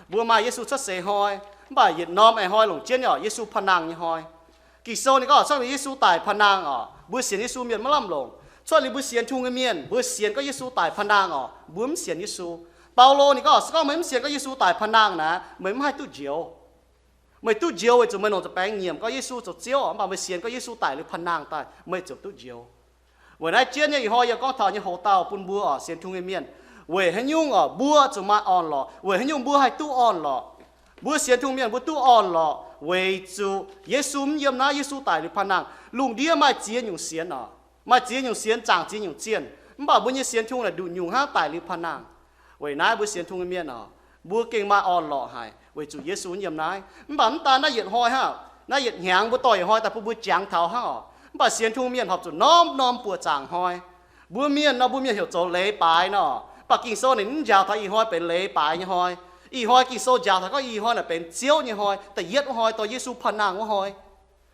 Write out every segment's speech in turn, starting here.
Mbuo maaih Yesu cuotv seix hnoi, mv baac yietc norm eix hnoi longc jienv nyei oc, Yesu pa'nangh nyei hnoi. Ging-Sou ninh gorngv cuotv liuz Yesu daic pa'nangh oc, mbuo sienx Yesu mienh maiv lamh longc. Cuotv liuz mbuo sienx Tin-Hungh nyei mienh, mbuo sienx gorngv Yesu daic pa'nangh oc, mbuo mv sienx Yesu. Baulo ninh gorngv, se gorngv meih mv sienx gorngv Yesu daic pa'nangh naaic, meih mv haih duqv njoux. Meih duqv njoux weic zuqc meih longc nza'baengx nyiemc gorngv Yesu zoux Ziouv, mv baac meih sienx gorngv Yesu daic liuz pa'nangh daaih, meih ziouc duqv njoux. Weic naaiv jienv nyei ih hnoi yie gorngv taux nyei hoc dauh bun mbuo oc, sienx Tin-Hungh nyei mienh, weic haaix nyungc oc mbuo zuqc maaih orn-lorqc, weic haaix nyungc mbuo haih duqv orn-lorqc. Mbuo sienx Tin-Hungh mienh mbuo duqv orn-lorqc weic zuqc Yesu mv yiem naaiv, Yesu daic liuz pa'nangh. Lungh ndiev maaih ziex nyungc sienx oc, maaih ziex nyungc sienx, zaangc ziex nyungc zienh, mv baac mbuo nyei sienx Tin-Hungh naaic nduqc nyungc hnangv, daic liuz pa'nangh. Weic naaiv mbuo sienx Tin-Hungh nyei mienh oc, mbuo gengh maaih orn-lorqc haic weic zuqc Yesu mv yiem naaiv. Mv baac mv daan naaiv yietc hnoi hnangv, naaiv yietc hnyangx mbuo dorh yietc hnoi daaih bun mbuo jangx taux hnangv oc. Mv baac sienx Tin-Hungh mienh horpc zuqc norm-norm buoqc zaangc hnoi. Mbuo mienh nor, mbuo mienh heuc zoux leiz baaix nor, mv baac Ging-Sou ninh mv njaaux taux ih hnoi benx leiz baaix nyei hnoi. Ih hnoi Ging-Sou njaaux taux gorngv ih hnoi naaic benx Ziouv nyei hnoi, da'yietv wuov hnoi, dorh Yesu pa'nangh wuov hnoi.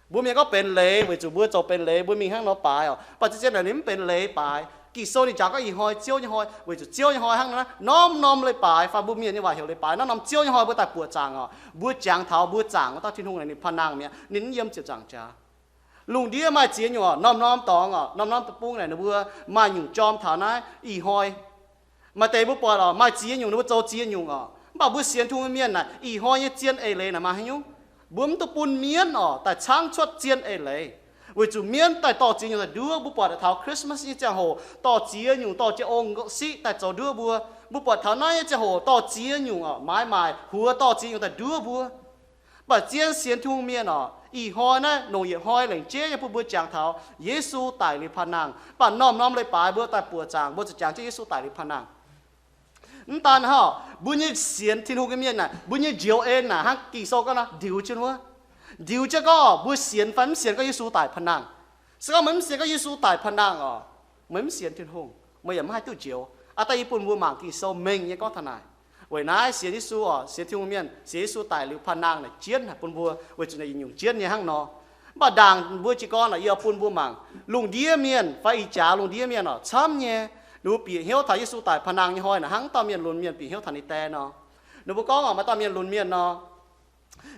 Mbuo mienh gorngv benx leiz weic zuqc mbuo zoux benx leiz, mbuo mingh hnangv nor baaix oc. Mv baac zien-zien naaic ninh mv benx leiz baaix. Ging-Sou ninh njaaux gorngv ih hnoi Ziouv nyei hnoi, weic zuqc Ziouv nyei hnoi hnangv nor naaiv norm-norm leiz baaix, fai mbuo mienh nyei waac heuc leiz baaix, naaiv norm Ziouv nyei hnoi mbuo daaih buoqc zaangc oc. Mbuo jangx taux mbuo zaangc wuov dauh Tin-Hungh naaic ninh pa'nangh mi'aqv, ninh mv yiem ziepc nzaangc jaax. Lungh ndiev maaih ziex nyungc oc, norm-norm dorngx oc, norm-norm deic-bung naaic ninh mbuo maaih nyungc jorm taux naaiv ih hnoi. Maaih deix mbuo buatc oc, maaih ziex nyungc ninh mbuo zoux ziex nyungc oc. Mv baac mbuo sienx Tin-Hungh mienh naaic, ih hnoi nyei zien eix leiz naaic maaih haaix nyungc? Mbuo mv duqv bun mienv oc daaih caangv cuotv zien eix leiz. Weic zuqc mienv daaih dorh ziex nyungc daaih nduov. Mbuo buatc taux Christmas nyei ziangh hoc dorh ziex nyungc, dorh jienv ong-siqv daaih zoux nduov mbuo. Mbuo buatc taux naaiv nyei ziangh hoc dorh ziex nyungc oc, maaiz maaic huox dorh ziex nyungc daaih nduov mbuo. Mv baac zien sienx Tin-Hungh mienh oc, ih hnoi naaiv longc yietc hnoi lengc jeiv nyei bun mbuo jangx taux Yesu daic liuz pa'nangh. Mv baac norm-norm leiz-baaix mbuo daaih buoqc zaangc, mbuo zuqc jangx jienv Yesu daic liuz pa'nangh. Mv daan hnangv, mbuo nyei sienx Tin-Hungh nyei mienh naaic, mbuo nyei njoux en naaic hnangv Ging-Sou gorngv nor, ndiux jienv wuov. Ndiux jienv gorngv mbuo sienx fai mv sienx gorngv Yesu daic pa'nangh. Se gorngv meih mv sienx gorngv Yesu daic pa'nangh oc, meih mv sienx Tin-Hungh, meih yaac mv haih duqv njoux. Aa, da'yietv bun mbuo mangc Ging-Sou mengh nyei gorngv taux naaic. Weic naaiv sienx Yesu oc, sienx Tin-Hungh mienh, sienx Yesu daic liuz pa'nangh naaic jienv haic bun mbuo, weic zuqc naaic yietc nyungc jienv nyei hnangv nor. Mv baac ndaangc mbuo jiez gorn naaic yie oix bun mbuo mangc, lungh ndiev mienh fai ih jaax lungh ndiev mienh oc, camv nyei, ninh mbuo bieqc hnyouv taux Yesu daic pa'nangh nyei hnoi naaic hnangv dauh mienh lunx mienh bieqc hnyouv taux ninh die nor. Ninh mbuo gorngv oc, maaih dauh mienh lunx mienh nor,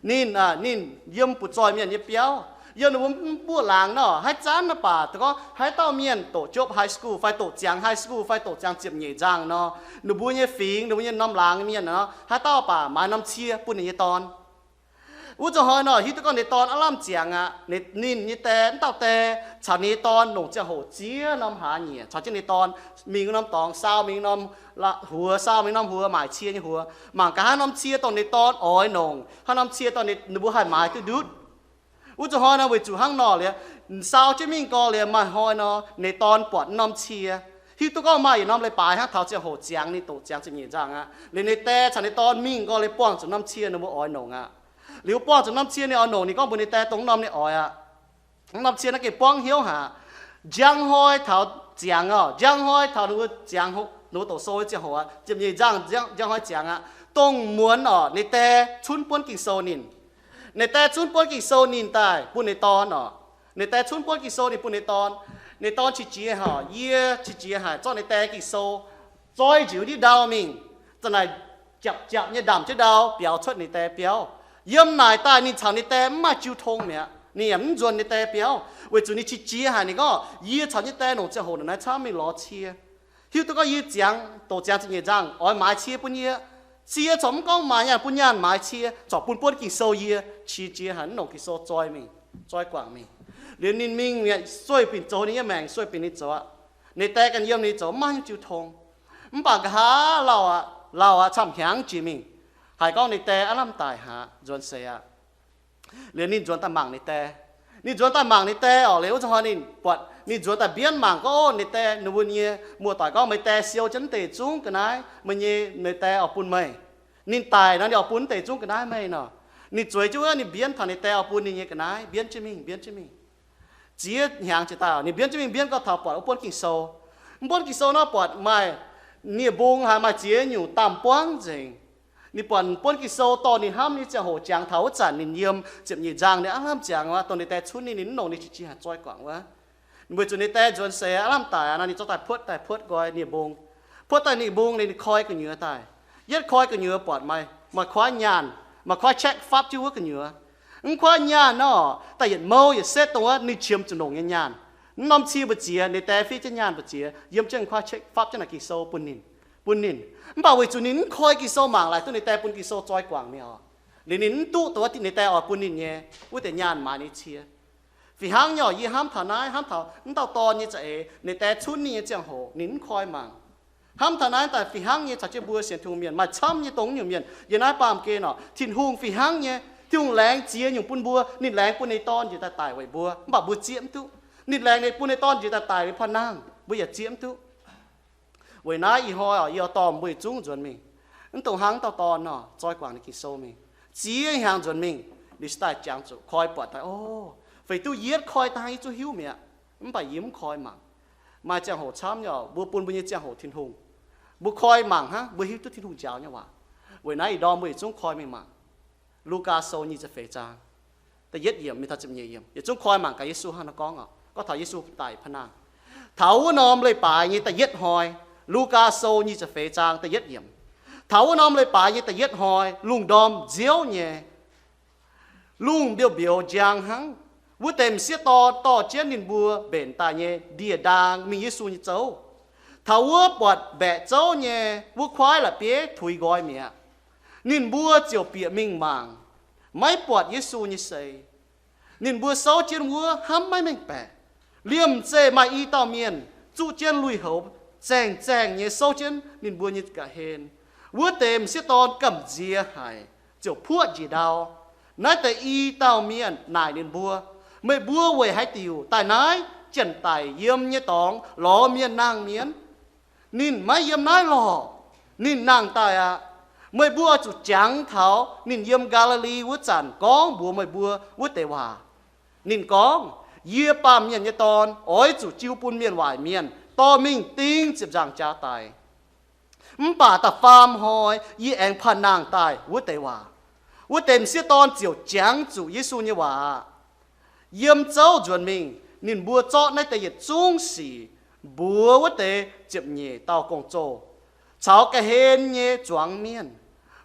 ninh, ninh yiem butv-zoih mienh nyei biauv, yiem ninh mbuo mbuoqc laangz nor, haaix zanc naaiv baac gorngv haaix dauh mienh doqc jopv high school fai doqc ziangx high school fai doqc ziangx ziepc nyeic nzangh nor, ninh mbuo nyei fingx, ninh mbuo nyei norm laangz mienh nor, haaix dauh baac maaiz norm cie bun ninh nyei dorn. Wuov zanc hnoi nor, hiuv duqv gorngv ninh dorn aav lamh ziangx aqv. Ninh nyei die, wuov dauh die caux ninh nyei dorn longc ziangh hoc ziex norm hlaax nyieqc caux jienv ninh dorn mingh norm dorngx, saau mingh norm huox, saau mingh norm huox, maaic cie nyei huox, mangc gaax haaix norm cie dongh ninh dorn oix longc, haaix norm cie dongh ninh mbuo haih maaiz duqv ndutv. Wuov zanc hnoi nor, weic zuqc hnangv nor liuz, saau jienv mingh gau liuz, maaih hnoi nor ninh dorn buatc norm cie, hiuv duqv gorngv maaih yietc norm leiz-baaix hnangv taux ziangh hoc ziangx, ninh doqc ziangx ziepc nyeic nzangh aqv. Liuz ninh die caux ninh dorn mingh gau liuz buangh zuqc norm cie ninh mbuo oix longc aqv. Liuz buangh zuqc norm cie ninh oix longc, ninh gorngv mbuox ninh die dongh norm ninh oix aqv. Norm cie naaiv gengh buangv hnyouv haic. Njang hnoi taux ziangx oc, njang hnoi taux ninh mbuo ziangx, ninh mbuo doqc sou nyei ziangh hoc aqv, ziepc nyeic nzangh, njang hnoi ziangx aqv, dongh muonz oc, ninh die cunv buonv Ging-Sou ninh. Ninh die cunv buonv Ging-Sou ninh daaih bun ninh dorn oc. Ninh die cunv buonv Ging-Sou ninh bun ninh dorn. Ninh dorn qiex jiez haic, yie qiex jiez haic, zorqv ninh die Ging-Sou zoi njiec ndiev ndau mingh. Za'naaic japc japc nyei ndamc jienv ndau biaux cuotv ninh die biauv. Yiem naaic daaih ninh caux ninh die mv maaih jiu tong mi'aqv, ninh yaac mv nzuonx ninh die biauv, weic zuqc ninh qiex jiez haic. Ninh gorngv, yie caux yie die longc ziangh hoc naaiv camv mingh lorz cie. Hiuv duqv gorngv yie ziangx, doqc ziangx ziepc nyeic nzangh, oix maaiz cie bun yie. Cie corc mv gorngv maaiz nyaanh bun nyaanh maaiz cie, corc bun buonv Ging-Sou yie. Qiex jiez haic, mv longc Ging-Sou zoi mingh, zoi guangc mingh. Liuz ninh mingh mi'aqv, sueih binc zoux ninh nyei maengc, sueih binc ninh zoux aqv. Ninh die ganh yiem ninh zoux, mv maaih haaix nyungc jiu tong. Mv baac nqa'haav lauh aqv, lauh aqv, camv-hnyangx jiex mingh, haiz gorngv ninh die aav lamh daic haic, nzuonx seix aqv. Liuz ninh nzuonx daaih mangc ninh die. Ninh nzuonx daaih mangc ninh die oc. Liuz wuov zanc hnoi ninh buatc, ninh nzuonx daaih mbienv mangc gorngv, o, ninh die, ninh mbuo nyei muoz-doic gorngv, meih die siou jienv deic zungv ga'naaiv, meih nyei, meih die oix bun meih. Ninh daic nor ninh oix bun deic zungv ga'naaiv meih nor. Ninh zueiz jienv wuov, ninh mbienv taux ninh die oix bun ninh nyei ga'naaiv, mbienv jienv mingh, mbienv jienv mingh. Ziex hnyangx jiex daaih, ninh mbienv jienv mingh, mbienv gorngv taux buatc wuov buonv Ging-Sou. Mv buonv Ging-Sou nor buatc maaih nie-mbung haic, maaih ziex nyungc damh buangv nzengc. Ninh buatc buonv Ging-Sou dorh ninh hnamv nyei ziangh hoc jangx taux wuov zanc ninh yiem ziepc nyeic nzangh, ninh aav hnamv ziangx aqv, dongh ninh die cunv ninh, ninh mv longc, ninh qiex jiez haic, zoi guangc wuov. Weic zuqc ninh die nzuonx seix aav lamh daic aqv nor, ninh zorqv daaih puotv, daaih puotv nqoi nie-mbung. Puotv daaih nie-mbung liuz, ninh koi gu'nyuoz daaih. Yietv koi gu'nyuoz buatc maaih Maaih kuaaiv nyaanh, maaih kuaaiv check fapv jienv wuov gu'nyuoz. Mv kuaaiv nyaanh nor, daaih yietc mouh yietc setv dongh wuov ninh qiemx zuqc longc nyei nyaanh. Mv norm cie mbu'ziex, ninh dae fiev jienv nyaanh mbu'ziex, yiem jienv kuaaiv check fapv jienv naaic Ging-Sou bun ninh, bun ninh. Mv baac weic zuqc ninh mv koi Ging-Sou mangc, laaic duqv ninh dae bun Ging-Sou zoi guangc mi'aqv. Liuz ninh mv duqv dongh wuov ninh dae oix bun ninh nyei wuov deix nyaanh maaiz ninh cie. Fih hnangv nyei oc, yie hnamv taux naaiv, hnamv taux mv dauh dorn nyei za'eix, ninh dae cunv ninh nyei ziangh hoc ninh mv koi mangc. Hnamv taux naaiv daaih fih hnangv nyei caux jienv mbuo sienx Tin-Hungh mienh maaih camv nyei dongh nyungc mienh yiem naaiv baamh gen oc. Tin-Hungh fih hnangv nyei, Tin-Hungh laengz ziex nyungc bun mbuo. Ninh laengz bun ninh dorn njiec daaih daic weic mbuo, mv baac mbuo zieqv mv duqv. Ninh laengz ninh bun ninh dorn njiec daaih daic liuz paav nangh, mbuo yaac zieqv mv duqv. Weic naaiv ih hnoi oc, yie oix dorh mbuo yietc zungv nzuonx mingh. Mv dongh hnangv dauh dorn nor, zoi guangc ninh Ging-Sou mingh. Ziex hnyangx nzuonx mingh, liuz se daaih jangx zuqc koi buatc daaih, o, feix duqv yietv koi daaih yie zungv hiuv mi'aqv. Mv baac yie mv koi mangc. Maaih ziangh hoc camv nyei oc, mbuo bun mbuo nyei ziangh hoc Tin-Hungh. Mbuo koi mangc hnangv, mbuo hiuv duqv Tin-Hungh njaaux nyei waac. Weic naaiv ih ndorm mbuo yietc zungv koi mingh mangc. Lugaa Sou nyic ziepc feix zaang, da'yietv yiemc mingh taux ziepc nyeic yiemc, yietc zungv koi mangc gaax Yesu hnangv nor gorngv oc. Gorngv taux Yesu daic paav nangh. Taux wuov norm leiz-baaix nyei da'yietv hnoi, Lugaa Sou nyic ziepc feix zaang da'yietv yiemc. Taux wuov norm leiz-baaix nyei da'yietv hnoi, lungh ndorm nziouv nyei, lungh mbiouh mbiouz njang hnangv. Wuov deix m'sieqv dorn dorh jienv ninh mbuo mbenc daaih nyei ndie-ndaang mingh Yesu nyei zouv. Taux wuov buatc mbaeqc zouv nyei wuov kuaaiv la'bieiv tuix nqoi mi'aqv. Ninh mbuo ziouc bieqc mingh mangc, maiv buatc Yesu nyei seix. Ninh mbuo souv jienv wuov hnamv maiv mengh baeqc. Liemh zeih maaih i dauh mienh zuqv jienv lui-houx zaengh zaengh nyei souv jienv ninh mbuo nyei nqa'hlen. Wuov deix m'sieqv dorn gamh nziex haic, ziouc puoqv njiec ndau. Naaiv deix i dauh mienh naaic ninh mbuo, meih mbuo weic haaix diuc daaih naaiv? Janx-daic yiem nyei dorngx lorz mienh nangh mienh. Ninh maiv yiem naaiv lorqc. Ninh nangh daaih aqv. Meih mbuo oix zuqc jangx taux ninh yiem Gaa^li^li wuov zanc gorngv mbuox meih mbuo wuov deix waac. Ninh gorngv, yie, Baamh Mienh nyei Dorn, oix zuqc jiu bun mienh waaic mienh dorh mingh ding ziepc nzaangc jaax daic. Mv baac da'faam hnoi yie aengx panh nangh daaih wuov deix waac. Wuov deix m'sieqv dorn ziouc jangx zuqc Yesu nyei waac aqv. Yiem zouv nzuonx mingh, ninh mbuo zorqv naaiv deix yietc zungv sic mbuox wuov deix ziepc nyeic dauh gong-zoh caux ga'hlen nyei zuangx mienh.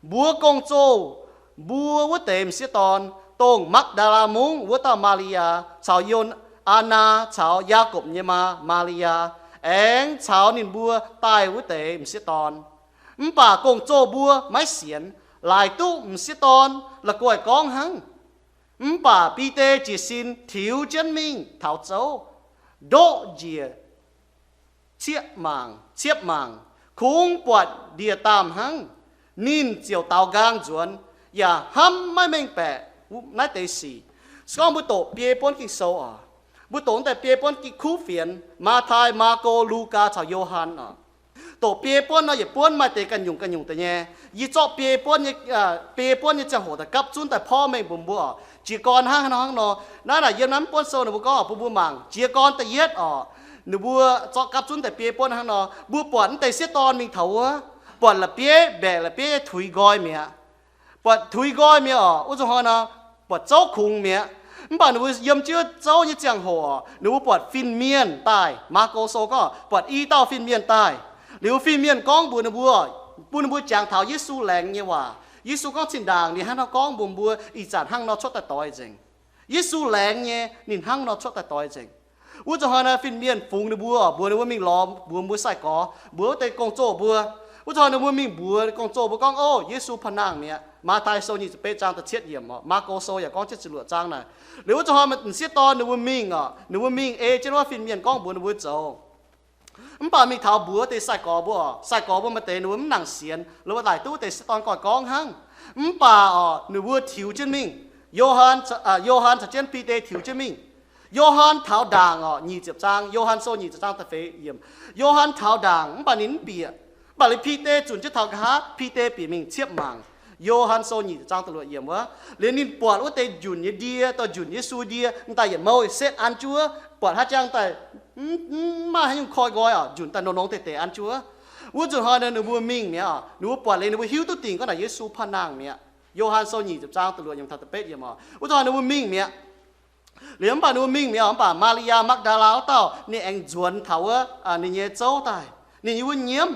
Mbuox gong-zoh mbuo wuov deix m'sieqv dorn, dongh Makv^ndaa^laa Mungv wuov dauh Maa^li^yaa, caux Yo, Aa^naa caux Yaagorpc nyei maa, Maa^li^yaa, aengx caux ninh mbuo daaih wuov deix m'sieqv dorn. Mv baac gong-zoh mbuo maiv sienx, laaic duqv m'sieqv dorn la'guaih gorngv hnangv. Mv baac Bide jiez sin tiux jienv mingh taux zouv, ndoqv njiec ciepv mangc, ciepv mangc, kungx buatc ndie-ndaamv hnangv. Ninh ziouc daaux nqaang nzuonx, yaac hnamv maiv mengh baeqc naaiv deix sic. Se gorngv mbuo doqc biei buonv Ging-Sou oc, mbuo doqc naaiv deix biei buonv Ging, Kuv Fienx, Matv^tai, Maako, Lugaa caux Yo^han oc. Doqc biei buonv nor, yietc buonv maaih deix ganh nyungc ganh nyungc deix nyei. Yie zorqv biei buonv nyei, biei buonv nyei ziangh hoc daaih gapv zunv daaih porv mengh mbuox mbuo oc. Jiez gorn hnangv haaix nor, naaiv naaic yiem naaiv buonv sou ninh mbuo gorngv bun mbuo mangc. Jiez gorn da'yietv oc, ninh mbuo zorqv gapv zunv daaih biei buonv hnangv nor, mbuo buatc naaiv deix sieqv dorn mingh taux wuov, buatc la'bieiv, mbaeqc la'bieiv nyei tuix nqoi mi'aqv. Buatc tuix nqoi mi'aqv oc. Wuov zuqc hnoi nor, buatc zouv kungx mi'aqv. Mv baac ninh mbuo yiem jienv zouv nyei ziangh hoc oc, ninh mbuo buatc fin-mienh daaih. Maako Sou gorngv buatc i dauh fin-mienh daaih. Liuz fin-mienh gorngv mbuox ninh mbuo, bun ninh mbuo jangx taux Yesu laengz nyei waac. Yesu gorngv zinh ndaangc ninh hnangv nor gorngv mbuox mbuo, ih zanc hnangv nor cuotv daaih doix nzengc. Yesu laengz nyei, ninh hnangv nor cuotv daaih doix nzengc. Wuov zuqc hnoi nor fin-mienh fungx ninh mbuo, mbuox ninh mbuo mingh lorz mbuox mbuo sai-gorx, mbuox wuov deix gong-zoh mbuo. Wuov zuqc hnoi ninh mbuo mingh mbuox gong-zoh mbuo gorngv, O, Yesu panh nangh mi'aqv. Matv^tai Sou nyic ziepc betv zaang da'cietv yiemc oc. Maako Sou yaac gorngv jienv ziepc luoqc zaang naaic. Liuz wuov zuqc hnoi m'sieqv dorn ninh mbuo mingh oc, ninh mbuo mingh ei jienv wuov fin-mienh gorngv mbuox ninh mbuo zoux. Mv baac mingh taux mbuox wuov deix sai-gorx mbuo oc, sai-gorx mbuo maaih deix ninh mbuo mv nangc sienx, ninh mbuo laaic duqv wuov deix sieqv dorn gorngv hnangv. Mv baac oc, ninh mbuo tiux jienv mingh. Yo^han, Yo^han caux jienv Bide tiux jienv mingh. Yo^han taux ndaangc oc, nyic ziepc zaang, Yo^han Sou nyic ziepc zaang da'feix yiemc. Yo^han taux ndaangc mv baac ninh mv bieqc. Mv baac liuz Bide zunc jienv taux nqa'haav, Bide bieqc mingh ciepv mangc. Yo^han Sou nyic ziepc zaang da'luoqc yiemc wuov, liuz ninh buatc wuov deix njunc nyei ndie, dorh njunc Yesu ndie, m'daaih yietc mouh setv an jienv wuov, buatc haaix jangx daaih mv maaih haaix nyungc koi nqoi oc, njunc daaih nongx nongx deix deix an jienv wuov. Wuov zuqc hnoi nor ninh mbuo mingh mi'aqv oc, ninh mbuo buatc liuz ninh mbuo hiuv duqv dingc gorngv naaic Yesu panh nangh mi'aqv. Yo^han Sou nyic ziepc zaang da'luoqc yiemc taux da'betv yiemc oc. Wuov zuqc hnoi ninh mbuo mingh mi'aqv. Liuz mv baac ninh mbuo mingh mi'aqv oc, mv baac Maa^li^yaa Makv^ndaa^laa wuov dauh ninh aengx nzuonx taux wuov ninh nyei zouv daaih. Ninh nyei wuov nyiemv,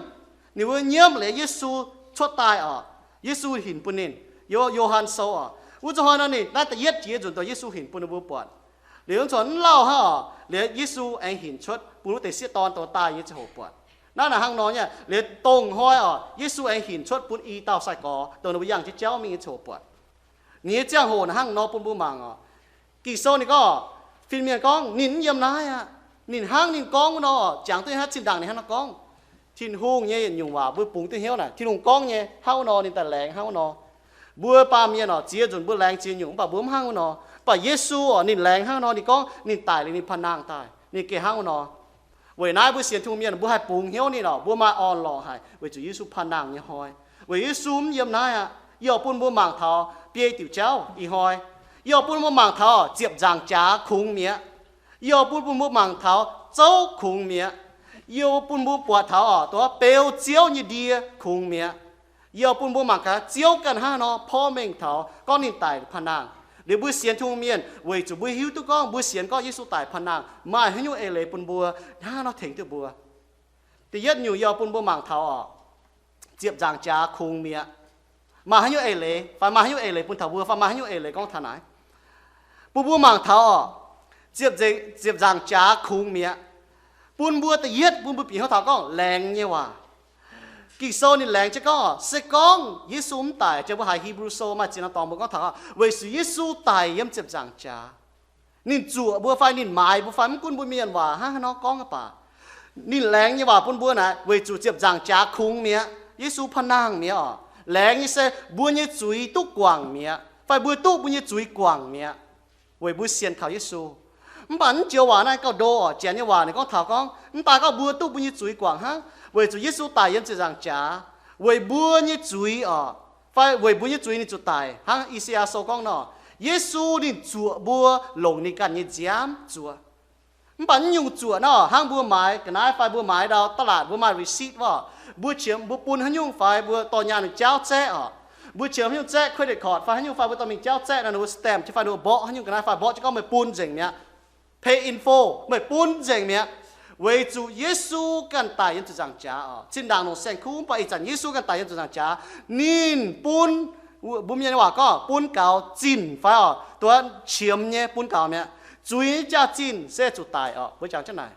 ninh wuov nyiemv liuz Yesu cuotv daaih oc. Yesu hinc bun ninh. Yo, Yo^han Sou oc, wuov zuqc hnoi nor ninh naaiv da'yietv jiex nzunc dongh Yesu hinc bun ninh mbuo buatc. Liuz mv zuqc mv lauh hnangv oc, liuz Yesu aengx hinc cuotv bun wuov deix sieqv dorn dongh daaih nyei ziangh hoc buatc. Naaiv naaic hnangv nor nyei, liuz dongh hnoi oc, Yesu aengx hinc cuotv bun i dauh sai-gorx dongh ninh mbuo yangh jienv jauv mingh nyei ziangh hoc buatc. Ninh nyei ziangh hoc naaic hnangv nor bun mbuo mangc oc. Ging-Sou ninh gorngv, fin-mienh gorngv ninh mv yiem naaiv aqv. Ninh hnangv ninh gorngv wuov nor, jangx duqv hnangv zinh ndaangc ninh hnangv nor gorngv. Tin-Hungh nyei yietc nyungc waac mbuo bungx duqv hnyouv naaic, Tin-Hungh gorngv nyei hnangv wuov nor, ninh daaih laengz hnangv wuov nor. Mbuo baamh mienh oc, ziex nzunc mbuo laengz ziex nyungc, mv baac mbuo mv hnangv wuov nor. Mv baac Yesu oc, ninh laengz hnangv nor, ninh gorngv ninh daic liuz ninh paan-nangh daaih, ninh gengh hnangv wuov nor. Weic naaiv mbuo sienx Tin-Hungh mienh mbuo haih bungx hnyouv ninh oc, mbuo maaih orn-lorqc haic weic zuqc Yesu paan-nangh nyei hnoi. Weic Yesu mv yiem naaiv aqv. Yie oix bun mbuo mangc taux biei diuc jauv ih hnoi. Yie oix bun mbuo mangc taux ziepc nzaangc jaax kungx mi'aqv. Yie oix bun, bun mbuo mangc taux zouv kungx mi'aqv. Yie oix bun mbuo buatc taux oc, dongh beu Ziouv nyei ndie kungx mi'aqv. Yie oix bun mbuo mangc gaax Ziouv ganh hnangv haaix nor porv mengh taux gorngv ninh daic paan-nangh. Liuz mbuo sienx Tin-Hungh mienh weic zuqc mbuo hiuv duqv gorngv mbuo sienx gorngv Yesu daic paan-nangh maaih haaix nyungc eix leiz bun mbuo hnangv haaix nor tengx duqv mbuo. Da'yietv nyungc yie oix bun mbuo mangc taux oc, ziepc nzaangc jaax kungx mi'aqv. Maaih haaix nyungc eix leiz, fai maaih haaix nyungc eix leiz bun taux mbuo, fai maaih haaix nyungc eix leiz gorngv taux naaic, bun mbuo mangc taux oc, ziepc, ziepc nzaangc jaax kungx mi'aqv. Bun mbuo da'yietv bun mbuo bieqc hnyouv taux gorngv laengz nyei waac. Ging-Sou ninh laengz jienv gorngv oc, se gorngv Yesu mv daic, jiex mbuo haiz Hipv^lu Sou maaih ziex norm dorngx mbuo gorngv taux oc, weic zuqc Yesu daic yiem ziepc nzaangc jaax. Ninh zuoqc mbuo fai ninh maaiz mbuo fai mv gunv mbuo mienh waac hnangv haaix nor gorngv aqv baac, ninh laengz nyei waac bun mbuo naaic weic zuqc ziepc nzaangc jaax kungx mi'aqv. Yesu paan-nangh mi'aqv oc. Laengz nyei se mbuo nyei zuiz duqv guangc mi'aqv, fai mbuo duqv mbuo nyei zuiz guangc mi'aqv, weic mbuo sienx kaux Yesu. Mv baac mv joux waac naaiv gauh ndo oc. Janx nyei waac ninh gorngv taux gorngv mv daaih gorngv mbuo duqv mbuo nyei zuiz guangc hnangv, weic zuqc Yesu daic yiem ziepc nzaangc jaax weic mbuo nyei zuiz oc, fai weic mbuo nyei zuiz ninh zuqc daic. Hnangv I^saa^yaa Sou gorngv nor, Yesu ninh zuoqc mbuo longc ninh ganh nyei nziaamv zuoqc. Mv baac mv nyungc zuoqc nor, hnangv mbuo maaiz ga'naaiv fai mbuo maaiz ndau ตลาด mbuo maaih receipt wuov, mbuo qiemx mbuo bun haaix nyungc fai mbuo dorh nyaanh mingh jaauv zaeqv oc, mbuo qiemx haaix nyungc zaeqv credit card fai haaix nyungc fai mbuo dorh mingh jaauv zaeqv nor, ninh mbuo stamp jienv fai ninh mbuo mborqv haaix nyungc ga'naaiv fai mborqv jienv gorngv meih bun nzengc mi'aqv. Pay in full, meih bun nzengc mi'aqv. Weic zuqc Yesu ganh daic yiem ziepc nzaangc jaax oc. Zinh ndaangc longc saeng-kuv, mv baac ih zanc Yesu ganh daic yiem ziepc nzaangc jaax, ninh bun, mbuo mienh nyei waac gorngv bun gaux zinh fai oc, dongh qiemx nyei bun gaux mi'aqv. Zuiz nyei jaax-zinh se zuqc daic oc. Mbuo jangx jienv naaic,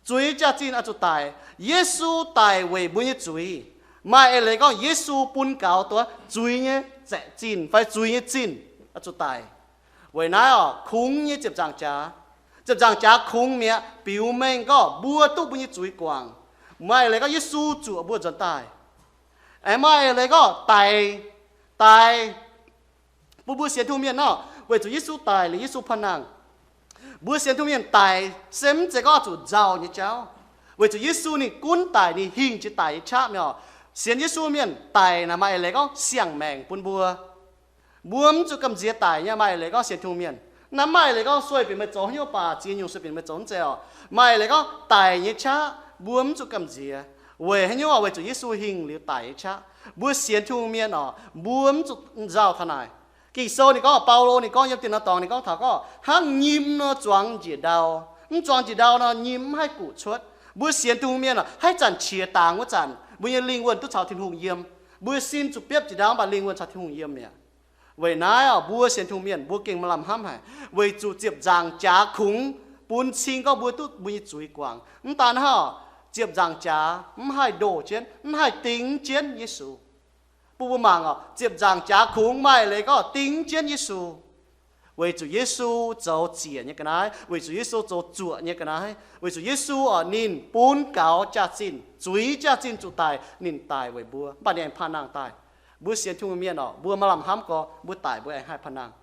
zuiz nyei jaax-zinh oix zuqc daic. Yesu daic weic mbuo nyei zuiz. Maaih eix leiz gorngv Yesu bun gaux dongh zuiz nyei zaeqc zinh fai zuiz nyei zinh oix zuqc daic. Weic naaiv oc, kungx nyei ziepc nzaangc jaax, ziepc nzaangc jaax kungx mi'aqv, biux mengh gorngv mbuo duqv mbuo nyei zuiz guangc. Maaih eix leiz gorngv Yesu zuoqc mbuo nzuonx daaih. Aengx maaih eix leiz gorngv daic, daic bun mbuo sienx Tin-Hungh mienh nor, weic zuqc Yesu daic liuz Yesu paan-nangh. Mbuo sienx Tin-Hungh mienh daic se mv zeiz gorngv zuqc nzauh nyei jauv, weic zuqc Yesu ninh gunv daic, ninh hingh jiex daic nyei qaqv mi'aqv oc. Sienx Yesu mienh daic naaic maaih eix leiz gorngv siang-maengc bun mbuo. Mbuo mv zuqc gamh nziex daic nyei. Maaih eix leiz gorngv sienx Tin-Hungh mienh, naaiv maaih eix leiz gorngv sueih bieqc meih zoux haaix nyungc baac ziex nyungc sueih bieqc meih zoux mv zeiz oc. Maaih eix leiz gorngv daic nyei qaqv mbuo mv zuqc gamh nziex, weic haaix nyungc oc? Weic zuqc Yesu hingh liuz daic nyei qaqv. Mbuo sienx Tin-Hungh mienh oc, mbuo mv zuqc nzauh taux naaic. Ging-Sou ninh gorngv, Baulo ninh gorngv yiem dinh norm dorngx ninh gorngv taux gorngv hnangv nyim nor zuangx njiec ndau. Mv zuangx njiec ndau nor nyim mv haih guqc cuotv. Mbuo sienx Tin-Hungh mienh oc, haaix zanc qiex dangx wuov zanc mbuo nyei lingh wuonh duqv caux Tin-Hungh yiem. Mbuo nyei sin zuqc biopv njiec ndau mv baac lingh wuonh caux Tin-Hungh yiem mi'aqv. Weic naaiv oc, mbuo sienx Tin-Hungh mienh mbuo gengh maaih lamh hnamv haic, weic zuqc ziepc nzaangc jaax kungx bun cing gorngv mbuo duqv mbuo nyei zuiz guangc. Mv daan hnangv oc, ziepc nzaangc jaax mv haih ndoh jienv, mv haih ding jienv Yesu. Bun mbuo mangc oc, ziepc nzaangc jaax kungx maaih eix leiz gorngv ding jienv Yesu. Weic zuqc Yesu zoux ziec nyei ga'naaiv, weic zuqc Yesu zoux zuoqc nyei ga'naaiv, weic zuqc Yesu oc ninh bun gaux jaax-zinh, zuiz jaax-zinh zuqc daic, ninh daic weic mbuo, mv baac ninh aengx paan-nangh daaih. Mbuo sienx Tin-Hungh mienh oc, mbuo maaih lamh hnamv gorx, mbuo daic mbuo aengx haih paan-nangh.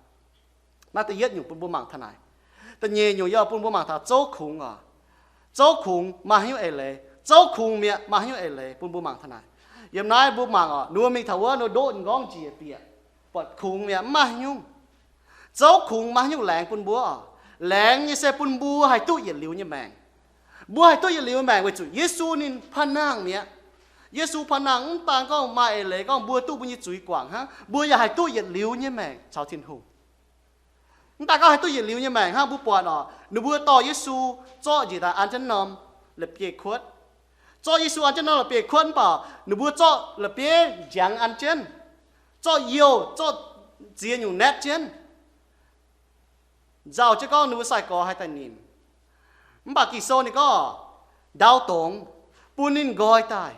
Naaiv da'yietv nyungc bun mbuo mangc taux naaic. Da'nyeic nyungc yie oix bun mbuo mangc taux zouv kungx oc. Zouv kungx maaih haaix nyungc eix leiz? Zouv kungx mi'aqv, maaih haaix nyungc eix leiz bun mbuo mangc taux naaic? Yiem naaiv mbuo mangc oc, ninh mbuo mingh taux wuov ninh mbuo ndoqv nqorngv njiec bieqc, buatc kungx mi'aqv, mv maaih haaix nyungc. Zouv kungx maaih haaix nyungc laengz bun mbuo oc? Laengz nyei se bun mbuo haih duqv yietc liuz nyei maengc. Mbuo haih duqv yietc liuz nyei maengc weic zuqc Yesu ninh paan-nangh mi'aqv. Yesu paan-nangh mv daan gorngv maaih eix leiz gorngv mbuo duqv mbuo nyei zuiz guangc hnangv, mbuo yaac haih duqv yietc liuz nyei maengc caux Tin-Hungh. Mv daan gorngv haih duqv yietc liuz nyei maengc hnangv, mbuo buatc oc, ninh mbuo dorh Yesu zorqv njiec daaih an jienv norm la'bieiv-kuotv. Zorqv Yesu an jienv norm la'bieiv-kuotv mv baac ninh mbuo zorqv la'bieiv njangx an jienv. zorqv youh, zorqv ziex nyungc naetv jienv, nzauh jienv gorngv ninh mbuo sai-gorx haih daaih nimc. Mv baac Ging-Sou ninh gorngv ndau dongz, bun ninh nqoi daaih.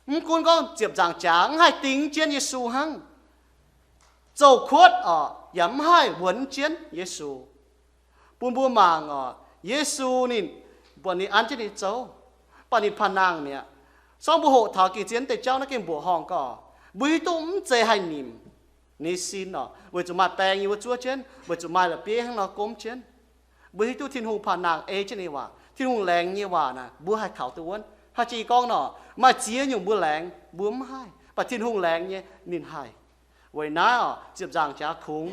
Mv gunv gorngv ziepc nzaangc jaax mv haih ding jienv Yesu hnangv, zoux kuotv oc, yaac mv haih wuonx jienv Yesu. Bun mbuo mangc oc, Yesu ninh, buatc ninh an jienv ninh zouv, mv baac ninh panh nangh mi'aqv. Se gorngv mbuo hoqc taux gengh zien deix jauv naaiv gengh mbuoqc horngh gorx, mbuo hiuv duqv mv zeiz haih nimc ninh sin oc, weic zuqc maaih baeng yiem wuov zuov jienv, weic zuqc maaih la'bieiv hnangv nor gomv jienv. Mbuo hiuv duqv Tin-Hungh panh nangh ei jienv ninh nyei waac, Tin-Hungh laengz nyei waac naaic mbuo haih kaux duqv wuonv. Haaix jiex gorngv nor, maaih ziex nyungc mbuo laengz mbuo mv haih, mv baac Tin-Hungh laengz nyei ninh haih. Weic naaiv oc, ziepc nzaangc jaax kungx,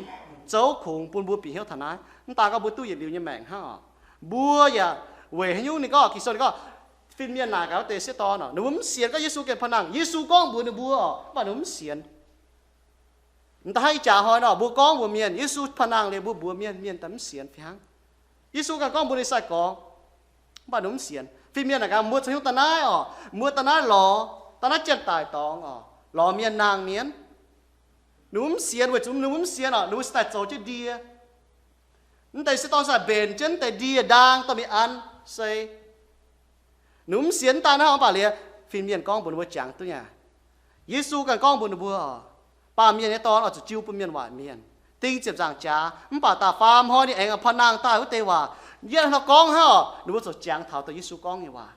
zouv kungx bun mbuo bieqc hnyouv taux naaiv. Mv daan gorngv mbuo duqv yietc liuz nyei maengc hnangv oc, mbuo yaac weic haaix nyungc ninh gorngv, Ging-Sou ninh gorngv, fin-mienh naaic gaax wuov deix sieqv dorn oc, ninh mbuo mv sienx gorngv Yesu gengh panh nangh. Yesu gorngv mbuox ninh mbuo oc, mv baac ninh mbuo mv sienx. M'daaih ih jaax hnoi nor, mbuo gorngv mbuox mienh Yesu panh nangh liuz mbuo mbuox mienh, mienh daaih mv sienx fih hnangv. Yesu ganh gorngv mbuox ninh sai-gorx, mv baac ninh mv sienx. Fin-mienh naaic gaax, mbuo caux hnyouv daaih naaiv oc, mbuo daaih naaiv lorz, daaih naaiv janx-daic dorngx oc, lorz mienh nangh mienh. Ninh mbuo mv sienx weic zuqc ninh mbuo mv sienx oc, ninh mbuo cingx daaih zoux jienv ndie. Mv deix sieqv dorn cingx daaih mbenc jienv mv deix ndie-ndaang dorh mingh an sei. Ninh mbuo mv sienx mv daan hnangv, mv baac liuz fin-mienh gorngv mbuox ninh mbuo jangx duqv nyei. Yesu ganh gorngv mbuox ninh mbuo oc, Baamh Mienh nyei Dorn oix zuqc jiu bun mienh waaic mienh, ding ziepc nzaangc jaax. Mv baac da'faam hnoi ninh aengx panh nangh daaih wuov deix waac, yie hnangv nor gorngv hnangv oc, ninh mbuo ziouc jangx taux dongh Yesu gorngv nyei waac.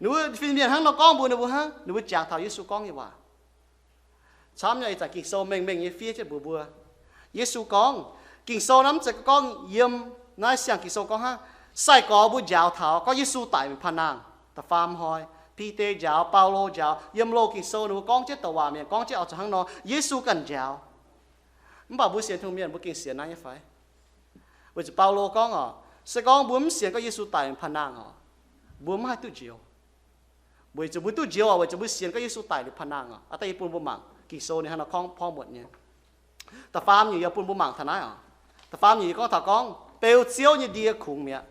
Ninh mbuo fin-mienh hnangv nor gorngv mbuox ninh mbuo hnangv, ninh mbuo jangx taux Yesu gorngv nyei waac. Camv nyei, ih zanc Ging-Sou mengh mengh nyei fiev jienv mbuox mbuo. Yesu gorngv, Ging-Sou naaiv mv zeiz gorngv yiem naaiv siang Ging-Sou gorngv hnangv. Sai-gorx mbuo njaaux taux gorngv Yesu daic mingh panh nangh da'faam hnoi, Bide njaaux, Baulo njaaux, yiem loz Ging-Sou ninh mbuo gorngv jienv douc waac mienh gorngv jienv oix zuqc hnangv nor, Yesu ganh njaaux. Mv baac mbuo sienx Tin-Hungh mienh mbuo gengh sienx naaiv nyei fai? Weic zuqc Baulo gorngv oc, se gorngv mbuo mv sienx gorngv Yesu daic mingh panh nangh oc, mbuo mv haih duqv njoux. Weic zuqc mbuo duqv njoux oc, weic zuqc mbuo sienx gorngv Yesu daic liuz panh nangh oc. Aa, da'yietv bun mbuo mangc Ging-Sou ninh hnangv nor gorngv porv muotc nyei. Da'faam nyungc yie bun mbuo mangc taux naaiv oc. Da'faam nyungc yie gorngv taux gorngv beu ziouv nyei ndie kungx mi'aqv.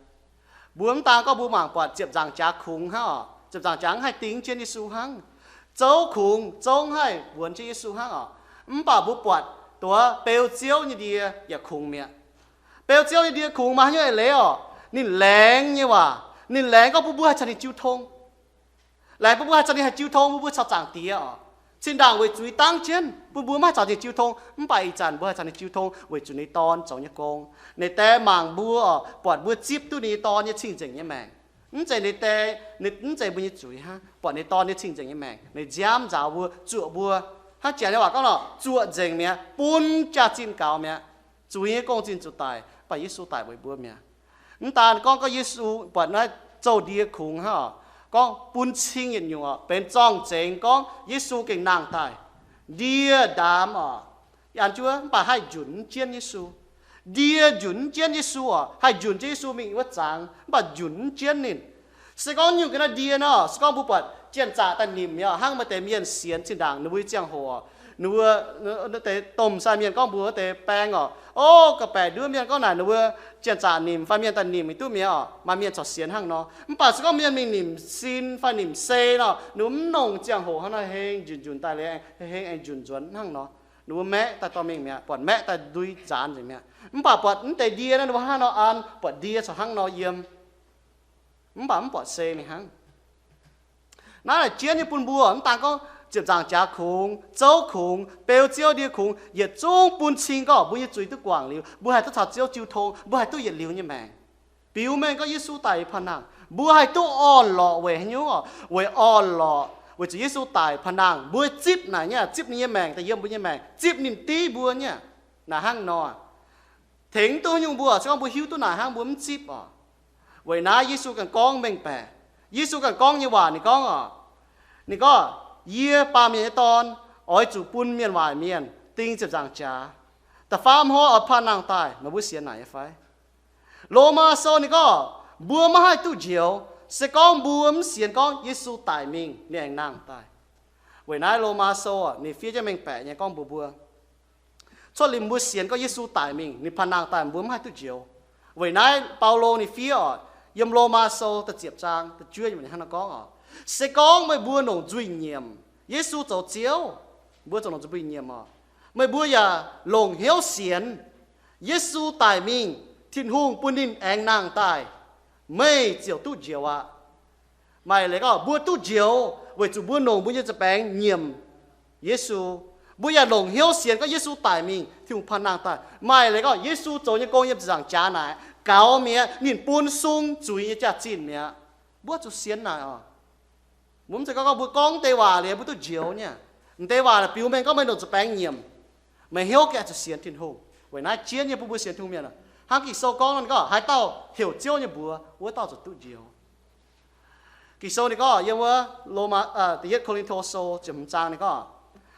Mbuo mv daan gorngv mbuo mangc buatc ziepc nzaangc jaax kungx hnangv oc, ziepc nzaangc jaax mv haih ding jienv Yesu hnangv. Zouv kungx, zouv mv haih wuonx jienv Yesu hnangv oc. Mv baac mbuo buatc duqv beu ziouv nyei ndie yaac kungx mi'aqv. Beu ziouv nyei ndie kungx maaih haaix nyungc eix leiz oc? Ninh laengz nyei waac. Ninh laengz gorngv bun mbuo haih caux ninh jiu tong. Laengz bun mbuo haih caux ninh haih jiu tong, bun mbuo caux Zaangc Diex oc. Zinh ndaangc weic zuiz dangv jienv bun mbuo maiv haih caux ninh jiu tong, mv baac ih zanc mbuo haih caux ninh jiu tong weic zuqc ninh Dorn zoux nyei gong. Ninh die mangc mbuo oc, buatc mbuo zipv duqv ninh nyei Dorn nyei cing-nzengc nyei maengc. Mv zeiz ninh die, ninh mv zeiz mbuo nyei zuiz hnangv, buatc ninh Dorn nyei cing-nzengc nyei maengc, ninh nziaamv nzaaux mbuo, zuoqc mbuo. Hnangv Janx nyei waac gorngv nor, zuoqc nzengc mi'aqv, bun jaax-zinh gaux mi'aqv. Zuiz nyei gong-zinh zuqc daic, mv baac Yesu daic weic mbuo mi'aqv. Mv daan gorngv, gorngv Yesu buatc naaiv zouv-ndie kungx hnangv oc, gorngv bun cing yietc nyungc oc, benx zorng-zengx gorngv Yesu gengh nangh daaih. Ndie ndaamx oc, an juov, mv baac haih njunc mv jienv Yesu. Ndie njunc mv jienv Yesu oc, haih njunc jienv Yesu mingh wuov zangx, mv baac njunc mv jienv ninh. Se gorngv nyungc ga'naaiv ndie nor, se gorngv mbuo buatc janx-zaqc daaih nimc nyei oc, hnangv maaih deix mienh sienx zinh ndaangc ninh mbuo nyei ziangh hoc oc, ninh mbuo, deix domh sai mienh gorngv mbuox wuov deix baeng oc, o, ga'baeqc nduov mienh gorngv naaic ninh mbuo janx-zaqc nimc fai mienh daaih nimc mingh duqv mi'aqv oc, maaih mienh corc sienx hnangv nor. Mv baac se gorngv mienh mingh nimc sin fai nimc sei nor, ninh mbuo mv nongh ziangh hoc hnangv nor heng njunc njunc daaih liuz, heng aengx njunc nzuonx hnangv nor. Ninh mbuo maeqv daaih dorh mingh mi'aqv, buatc maeqv daaih ndui nzaanx nzengc mi'aqv. Mv baac buatc mv deix ndie naaiv ninh mbuo hnangv nor an, buatc ndie corc hnangv nor yiem, mv baac mv buatc sei mingh hnangv. Naaiv naaic jienv nyei bun mbuo, mv daan gorngv ziepc nzaangc jaax kungx, zouv kungx, beu ziouv ndie kungx, yietc zungv bun cing gorngv mbuo nyei zuiz duqv guangc liuz, mbuo haih duqv caux Ziouv jiu tong, mbuo haih duqv yietc liuz nyei maengc. Biux mengh gorngv Yesu daic panh nangh, mbuo haih duqv orn-lorqc weic haaix nyungc oc? Weic orn-lorqc weic zuqc Yesu daic panh nangh, mbuo zipv naaic nyei, zipv ninh nyei maengc daaih yiem mbuo nyei maengc, zipv ninh div mbuo nyei. Naaic hnangv nor, tengx duqv haaix nyungc mbuo, se gorngv mbuo hiuv duqv naaic hnangv mbuo mv zipv oc. Weic naaiv Yesu ganh gorngv mengh baeqc. Yesu ganh gorngv nyei waac ninh gorngv oc, ninh gorngv, Yie, Baamh Mienh nyei Dorn, oix zuqc bun mienh waaic mienh ding ziepc nzaangc jaax, da'faam hnoi oix panh nangh daaih. Meih mbuo sienx naaic nyei fai? Lomaa Sou ninh gorngv, mbuo maiv haih duqv njoux, se gorngv mbuo mv sienx gorngv Yesu daic mingh ninh aengx nangh daaih. Weic naaiv Lomaa Sou ninh fiev jienv mengh baeqc nyei gorngv mbuox mbuo, cuotv liuz mbuo sienx gorngv Yesu daic mingh ninh panh nangh daaih, mbuo mv haih duqv njoux. Weic naaiv Baulo ninh fiev oc, yiem Lomaa Sou da'ziepc zaang da'juov yiemc hnangv naaiv gorngv oc, se gorngv meih mbuo longc nzuih nyiemc Yesu zoux Ziouv, Mbuo zoux longc zuqc bun nyiemc oc. Meih mbuo yaac longc hnyouv sienx Yesu daic mingh, Tin-Hungh bun ninh aengx nangh daaih, meih ziouc duqv njoux aqv. Maaih leiz gorngv mbuo duqv njoux weic zuqc mbuo longc mbuo nyei nza'baengx nyiemc Yesu. Mbuo yaac longc hnyouv sienx gorngv Yesu daic mingh, Tin-Hungh panh nangh daaih. Maaih leiz gorngv Yesu zoux nyei gong yiem ziepc nzaangc jaax naaic gaux mi'aqv, ninh bun sung zuiz nyei jaax-zinh mi'aqv. Mbuo zuqc sienx naaic oc. Mbuo mv zeiz gorngv, gorngv mbuo gorngv deix waac liuz mbuo duqv njoux nyei. M'deix waac naaic biux mengh gorngv meih longc nza'baengx nyiemc, meih hnyouv gengh zuqc sienx Tin-Hungh. Weic naaiv jienv nyei bun mbuo sienx Tin-Hungh mienh, hnangv Ging-Sou gorngv nor, gorngv haaix dauh heuc Ziouv nyei mbuox, wuov dauh zuqc duqv njoux. Ging-Sou ninh gorngv yiem wuov Lomaa, da'yietv Ko^lin^to Sou ziepc hmz zaang ninh gorngv,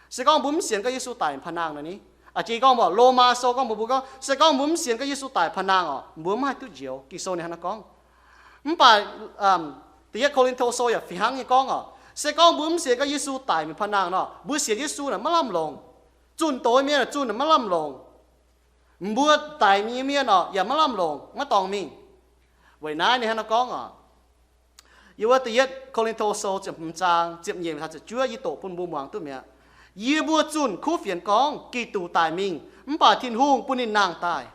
se gorngv mbuo mv sienx gorngv Yesu daic panh nangh nor ni, aa, jiex gorngv mbuo Lomaa Sou gorngv mbuox mbuo gorngv, se gorngv mbuo mv sienx gorngv Yesu daic panh nangh oc, mbuo mv haih duqv njoux. Ging-Sou ninh hnangv naaiv gorngv. Mv baac da'yietv Ko^lin^to Sou yaac fih hnangv nyei gorngv oc, se gorngv mbuo mv sienx gorngv Yesu daic mingh panh nangh nor, mbuo sienx Yesu naaic maiv lamh longc. Zunh doz mienh zunh naaic maiv lamh longc. Mbuo daic nyei mienh oc yaac maiv lamh longc, maiv dorngx mingh. Weic naaiv ninh hnangv naaiv gorngv oc. Yiem wuov da'yietv Ko^lin^to Sou ziepc hmz zaang ziepc nyeic taux ziepc juov yie doqc bun mbuo muangx duqv mi'aqv. Yie mbuo zunh kuv fienx gorngv Giduc daic mingh, mv baac Tin-Hungh bun ninh nangh daaih.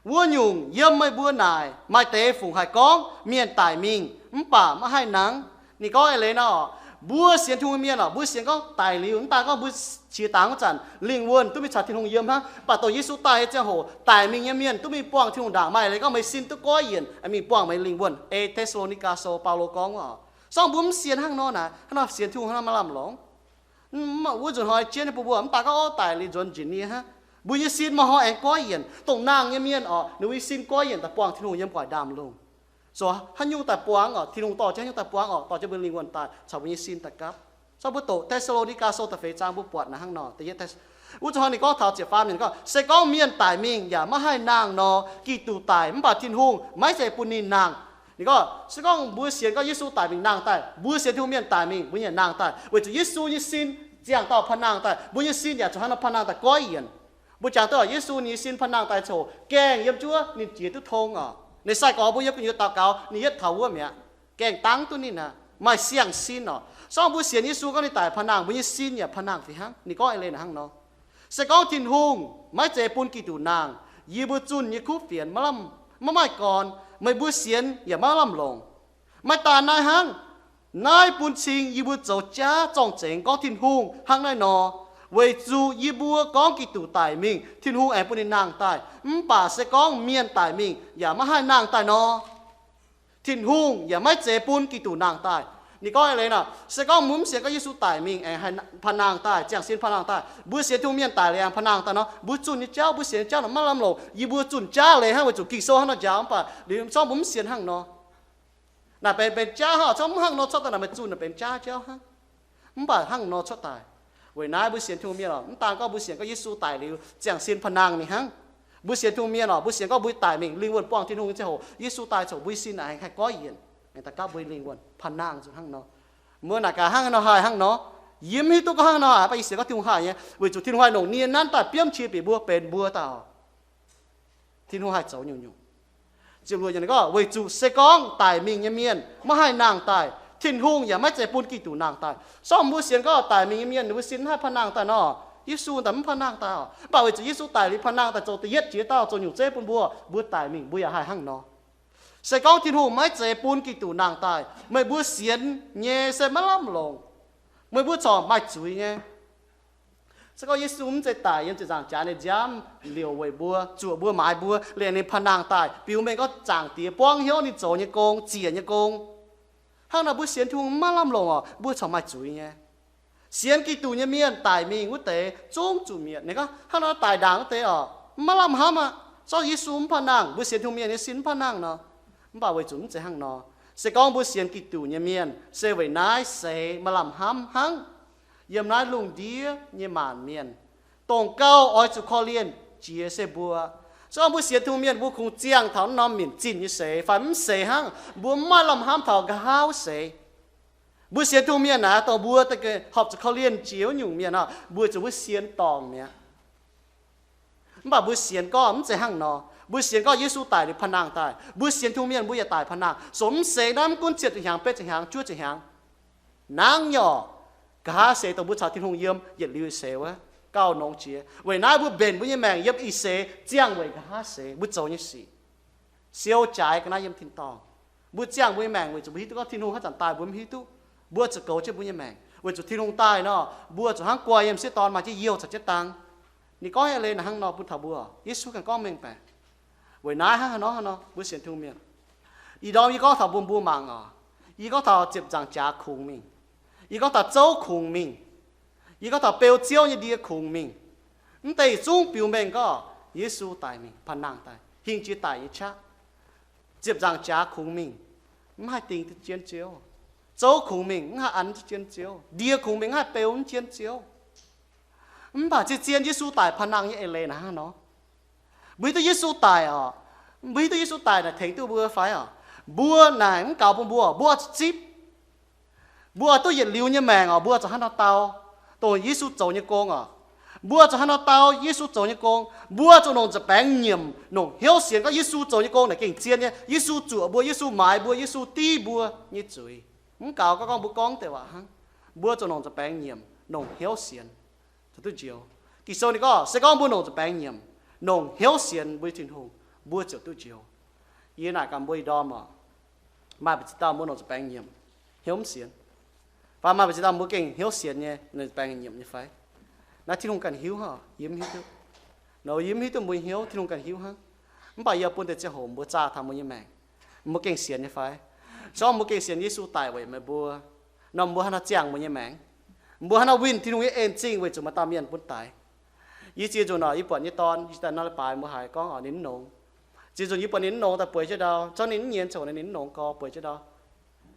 Wuov nyungc, yiem meih mbuo naaic maaih deix fungc haih gorngv mienh daic mingh mv baac maiv haih nangh. Ninh gorngv eix leiz nor, mbuo sienx Tin-Hungh mienh oc, mbuo sienx gorngv daic liuz, mv daan gorngv mbuo qiex dangx wuov zanc lingh wuonh duqv mingh caux Tin-Hungh yiem hnangv. Mv baac dongh Yesu daaih nyei ziangh hoc, daic mingh nyei mienh duqv mingh buangh Tin-Hungh ndaangc. Maaih leiz gorngv meih sin duqv goiv yienc, mingh buangh meih lingh wuonh. Eix Te^saa^lo^ni^gaa Sou Baulo gorngv oc. Se gorngv mbuo mv sienx hnangv nor naaic, hnangv nor sienx Tin-Hungh hnangv nor maiv lamh longc. Wuov nzunc hnoi jienv nyei bun mbuo mv daan gorngv, ov, daic liuz nzuonx njien-youh hnangv, mbuo nyei sin maaih hnoi aengx goiv yienc. Dongh nangh nyei mienh oc, ninh mbuo nyei sin goiv yienc daaih buangh Tin-Hungh yiem gu'nguaaic ndaamv-lungh. Zoux haaix nyungc daaih buangh oc, Tin-Hungh dorh jienv haaix nyungc daaih buangh oc, dorh jienv mbuo lingh wuonh daaih caux mbuo nyei sin daaih gapv. Se gorngv mbuo doqc Te^saa^lo^ni^gaa Sou da'feix zaang mbuo buatc naaic hnangv nor, wuov zanc hnoi ninh gorngv taux ziepc faam yiemc gorngv, se gorngv mienh daic mingh yaac maiv haih nangh nor, Giduc daic mv baac Tin-Hungh maiv zeiz bun ninh nangh. Ninh gorngv se gorngv mbuo sienx gorngv Yesu daic mingh nangh daaih, mbuo sienx Tin-Hungh mienh daic mingh mbuo yaac nangh daaih, weic zuqc Yesu nyei sin ziangh dauh panh nangh daaih, mbuo nyei sin yaac zuqc hnangv nor panh nangh daaih goiv yienc. Mbuo jangx duqv Yesu nyei sin panh nangh daaih coc gaengh yiem juov ninh jiex duqv tong oc. Ninh sai-gorx mbuo yiem gu'nyuoz daux gaux ninh yietv taux wuov mi'aqv. Gaengh dangv duqv ninh aqv, maaih siang-sin oc. Se gorngv mbuo sienx Yesu gorngv ninh daic panh nangh, mbuo nyei sin yaac panh nangh fih hnangv. Ninh gorngv eix leiz naaic hnangv nor, se gorngv Tin-Hungh maiv zeiz bun Giduc nangh, yie mbuo zunh nyei kuv fienx maiv lamh, maiv maaih gorn, meih mbuo sienx yaac maiv lamh longc. Maiv daan naaiv hnangv, naaiv bun cing yie mbuo zoux jaav zorng-zengx gorngv Tin-Hungh hnangv naaiv nor, weic zuqc yie mbuo gorngv Giduc daic mingh, Tin-Hungh aengx bun ninh nangh daaih. Mv baac se gorngv mienh daic mingh yaac maiv haih nangh daaih nor, Tin-Hungh yaac maiv zeiz bun Giduc nangh daaih. Ninh gorngv eix leiz nor, se gorngv mbuo mv sienx gorngv Yesu daic mingh aengx haih panh nangh daaih, ziangh sin panh nangh daaih, mbuo sienx Tin-Hungh mienh daic liuz aengx panh nangh daaih nor, mbuo zunh nyei jauv, mbuo sienx nyei jauv naaic maiv lamh longc. Yie mbuo zunh jaav leiz hnangv weic zuqc Ging-Sou hnangv nor njaaux, mv baac liuz se gorngv mbuo mv sienx hnangv nor, naaic benx, benx jaav hnangv, se gorngv mv hnangv nor cuotv daaih naaic meih zunh naaic benx jaav jauv hnangv. Mv baac hnangv nor cuotv daaih. Weic naaiv mbuo sienx Tin-Hungh mienh oc, mv daan gorngv mbuo sienx gorngv Yesu daic liuz ziangh sin panh nangh ninh hnangv. Mbuo sienx Tin-Hungh mienh oc, mbuo sienx gorngv mbuo daic mingh lingh wuonh buangh Tin-Hungh nyei ziangh hoc, Yesu daaih coc mbuo nyei sin naaic aengx haih goiv yienc, aengx daaih gapv mbuo nyei lingh wuonh panh nangh nzunc hnangv nor. Mbuo naaic gaax hnangv nor haih hnangv nor. Yie mv hiuv duqv gorngv hnangv nor haic, mv baac yie sienx gorngv Tin-Hungh haih nyei, weic zuqc Tin-Hungh haih longc nie nanv daaih biomv qiex bieqc mbuo benx mbuo dauh. Tin-Hungh haih zoux nyungc-nyungc. Ziepc luoqc yiemc ninh gorngv, weic zuqc se gorngv daic mingh nyei mienh maiv haih nangh daaih, Tin-Hungh yaac maiv zeiz bun Giduc nangh daaih. Se gorngv mbuo sienx gorngv daic mingh nyei mienh ninh mbuo sin mv haih panh nangh daaih nor, Yesu daaih mv panh nangh daaih oc. Mv baac weic zuqc Yesu daic liuz panh nangh daaih zoux da'yietv jiex dauh zoux nyungc zeiv bun mbuo, mbuo daic mingh mbuo yaac haih hnangv nor. Se gorngv Tin-Hungh maiv zeiz bun Giduc nangh daaih, meih mbuo sienx nyei se maiv lamh longc. Meih mbuo corc maaih zuiz nyei. Se gorngv Yesu mv zeiz daic yiem ziepc nzaangc jaax nyei nziaamv liouc weic mbuo, zuoqc mbuo, maaiz mbuo, liemh ninh panh nangh daaih, biux mengh gorngv Zaangc Diex buangv hnyouv ninh zoux nyei gong, ziec nyei gong. Hnangv nor mbuo sienx Tin-Hungh maiv lamh longc oc, mbuo corc maaih zuiz nyei. Sienx Giduc nyei mienh daic mingh wuov deix zungv zuqc mietc. Ninh gorngv hnangv nor daic ndaangc wuov deix oc, maiv lamh hnamv aqv. Se gorngv Yesu mv panh nangh, mbuo sienx Tin-Hungh mienh nyei sin mv panh nangh nor. Mv baac weic zuqc mv zeiz hnangv nor. Se gorngv mbuo sienx Giduc nyei mienh se weic naaiv seix maaih lamh hnamv hnangv. Yiem naaiv lungh ndiev nyei maanc mienh, dongh gauh oix zuqc korv-lienh jiex se mbuo. Se gorngv mbuo sienx Tin-Hungh mienh, mbuo kungx ziangh taux naaiv norm minc zinh nyei seix fai mv seix hnangv, mbuo mv maaih lamh hnamv taux nqa'haav seix. Mbuo sienx Tin-Hungh mienh naaic, dongh mbuo horpc zuqc korv-lienh jiex wuov nyungc mienh nor, mbuo zuqc mbuo sienx dorngc mi'aqv. Mv baac mbuo sienx gorngv mv zeiz hnangv nor. Mbuo sienx gorngv Yesu daic liuz panh nangh daaih, mbuo sienx Tin-Hungh mienh mbuo yaac daic panh nangh. Sou mv seix naaiv mv gunv cietv ziepc hnyangx, betv ziepc hnyangx, juov ziepc hnyangx, nangv nyei oc. Nqa'haav seix dongh mbuo caux Tin-Hungh yiem yietc liuz ih seix wuov, gauh nongx jiex. Weic naaiv mbuo mbenc mbuo nyei maengc yiem ih seix ziangh weic nqa'haav seix mbuo zoux nyei sic. Siou jaaix ga'naaiv yiem tin-dorngh. Mbuo ziangh mbuo nyei maengc weic zuqc mbuo hiuv duqv gorngv Tin-Hungh haaix zanc daaih mbuo mv hiuv duqv. Mbuo zuqc goux jienv mbuo nyei maengc. Weic zuqc Tin-Hungh daaih nor, mbuo zuqc hnangv guai yiem m'sieqv dorn maaih jienv youh caux jienv dang. Ninh gorngv eix leiz naaic hnangv nor bun taux mbuo. Yesu ganh gorngv mengh baeqc. Weic naaiv hnangv haaix nor, hnangv nor mbuo sienx Tin-Hungh mienh, ih ndorm yie gorngv taux mbuo, mbuo mangc oc. Yie gorngv taux ziepc nzaangc jaax kungx mingh. Yie gorngv taux zouv kungx mingh. Yie gorngv taux beu Ziouv nyei ndie kungx mingh. Mv deix yietc zungv biux mengh gorngv Yesu daic mingh, panh nangh daaih, hingh jiex daic nyei qaqv. Ziepc nzaangc jaax kungx mingh, mv haih ding duqv jienv Ziouv. Zouv kungx mingh, mv haih an duqv jienv Ziouv. Ndie kungx mingh, mv haih beu jienv Ziouv. Mv baac zien-zien Yesu daic panh nangh nyei eix leiz naaic hnangv nor. Mbuo hiuv duqv Yesu daic oc. Mbuo hiuv duqv Yesu daic naaic tengx duqv mbuo fai oc? Mbuo naaic mv gaux bun mbuo, mbuo oix zuqc zipv. Mbuo oix duqv yietc liuz nyei maengc oc, mbuo zuqc hnangv nor dau dongh Yesu zoux nyei gong oc. Mbuo zuqc hnangv nor dau Yesu zoux nyei gong. Mbuo zuqc longc nza'baengx nyiemc, longc hnyouv sienx gorngv Yesu zoux nyei gong naaic gengh zien nyei. Yesu zuoqc mbuo, Yesu maaiz mbuo, Yesu div mbuo nyei zuiz. Mv gaux gorngv, gorngv mbuo gorngv deix waac hnangv. Mbuo zuqc longc nza'baengx nyiemc, longc hnyouv sienx, caux duqv njoux. Ging-Sou ninh gorngv, se gorngv mbuo longc nza'baengx nyiemc, longc hnyouv sienx mbuo nyei Tin-Hungh, mbuo ziouc duqv njoux. Yie naaic gaax mbuo ih ndorm oc, maaih mbu'ziex dauh mbuo longc nza'baengx nyiemc, hnyouv mv sienx. Fai maaih mbu'ziex dauh mbuo gengh hnyouv sienx nyei, longc nza'baengx nyiemc nyei fai? Naaiv Tin-Hungh ganh hiuv hnangv, yie mv hiuv duqv. Nor yie mv hiuv duqv mbuo hnyouv, Tin-Hungh ganh hiuv hnangv. Mv baac yie bun deix ziangh hoc mbuo zaah taux mbuo nyei maengc, mbuo gengh sienx nyei fai? Se gorngv mbuo gengh sienx Yesu daic weic meih mbuo, nor mbuo hnangv haaix nor ziangh mbuo nyei maengc? Mbuo hnangv haaix nor winh Tin-Hungh nyei en zingh weic zuqc maaih dauh mienh bun daic? Yie ziex nzunc oc, yie buatc nyei dorn, yie daaih nor leiz-baaix mbuo haiz gorngv oc, ninh mv nongx. Ziex nzunc yie buatc ninh mv nongx daaih bueix jienv ndau, zorqv ninh mv nyienz coc, ninh mv nongx gorx bueix jienv ndau,